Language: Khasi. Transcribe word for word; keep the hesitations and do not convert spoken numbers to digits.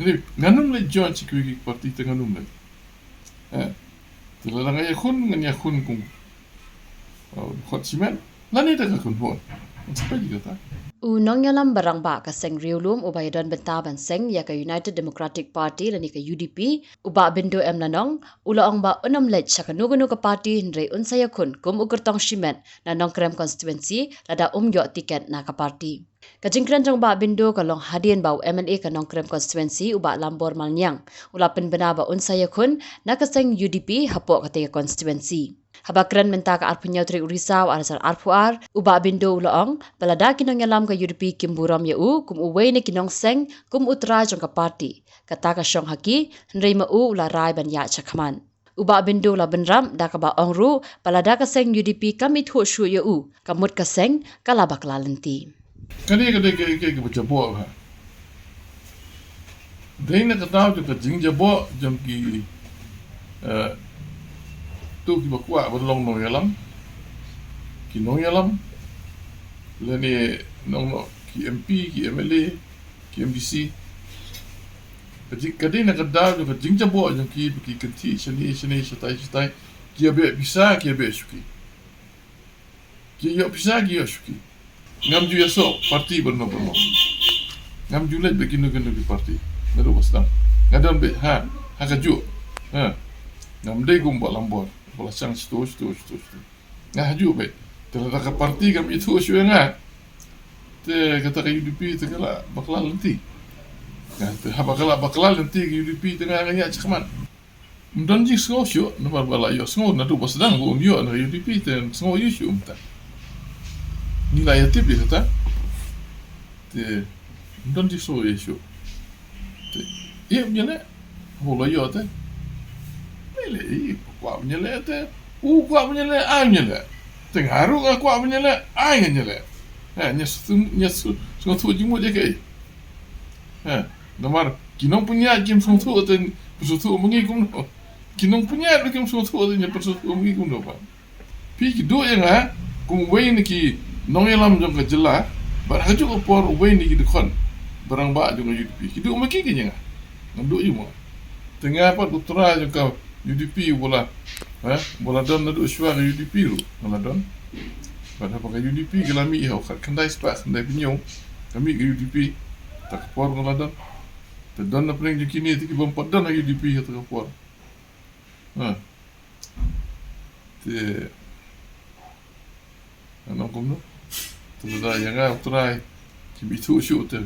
Ngan ym leit join sha kiwei ki party te, ngan ym leit. Eh, te lada nga ïakhun, ngan ïakhun kum, eh, khot shimet. Lane da ka khun hon. Ngan sa peit ïa kata. U nongïalam ba rangbah ka seng riewlum uba ïadon bynta ban seng ïa ka United Democratic Party lane ka U D P, u Bah Bindo M Lanong, u la ong ba un ym leit sha kano kano ka party hynrei un sa ïakhun kum u kyrtong shimet na Nongkrem constituency lada um ïoh tiket na ka party. Ka jingkren jong Bah Bindo ka long hadien ba u M L A ka Nongkrem constituency u Bah Lambor Malniang u la pynbna ba un sa ïakhun na ka seng U D P hapoh katei ka constituency. Haba kren mynta ka arphew hynñiew tarik u Risaw ar hajar arphew ar, u Bah Bindo u la ong ba lada ki nongïalam ka U D P kim burom ïa u kum uwei na ki nongseng, kum u trai jong ka party, kata ka shong ha ki, hynrei ma u u la rai ban ïaid shakhmat. U Bah Bindo u la bynrap da kaba ong ruh ba lada ka seng U D P kam ithuh shuh ïa u, ka mut ka seng ka la bakla lynti. Kane ka dei ka, ka, kaba jaboh ka. Dei na ka daw jong ka jingjaboh jong ki, eh, to kiba kwah ban long nongïalam, ki nongïalam, lane nong, nong, ki M P, ki M L A, ki M D C. Ka jing, ka dei na ka daw jong ka jingjaboh jong ki ba ki kynthih shane shane, shatai shatai, ki ïa beh pisa, ki ïa beh shuki. Ki ïoh pisa, ki ïoh shuki. Ngam ju ïasoh party bad no bad no. Ngam ju leit bad kino kino ki party. Naduh ba sdang. Nga don beit ha, ha kajuh. Ha. Ngam dei kum Bah Lambor ba la shang shito shito shito shito. Nga ha kajuh beit. Te lada ka party kam ithuh shuh ïa nga, te kata ka U D P te ka la bakla lynti. Nga te haba ka la bakla lynti ka U D P te nga, nga ïaid shakhmat. Ym don jingsngew shuh, namar ba la ïohsngew naduh ba sdang ba un ïoh na U D P te sngew ïoh shuh mynta. Ngi la ïa tip ïa kata. Te ym don jingsngew ïa shuh. Te ïa ym ïaleh. Haba la ïoh te, ym ïaleh, ïa kwah ym ïaleh te. U kwah ym ïaleh, ai ym ïaleh. Te nga ruh nga kwah ym ïaleh, ai ngan ïaleh. Ha, ngi sngewthuh, ngi sngewthuh jingmut ïa kaei. Ha, namar ki nongpynïaid kim sngewthuh te pynsngewthuh ma ngi kumno. Ki nongpynïaid ruh kim sngewthuh te ngi pynsngewthuh ma ngi kumno ba. Phi ki duh ïa nga kum uwei na ki nongïalam jong ka jylla, bad ha kajuh ka por uwei na ki dkhot ba rangbah jong ka U D P. Ki duh ma ki ïa nga. Ngam duh ïa u ma nga. Te nga pat u trai jong ka U D P uba la, ha, uba la don naduh shuwa ka U D P ruh nga la don. Bad haba ka U D P ka la mih ha u khatkhyndai spah khyndaiphew hynñiew, ka mih ka U D P. Kata ka por nga la don. Te don na pdeng jong kine te ki bym pat don ha U D P ha kata ka por. Ha. Te ngan ong kumno? Te lada ïa nga u trai kim ithuh shuh te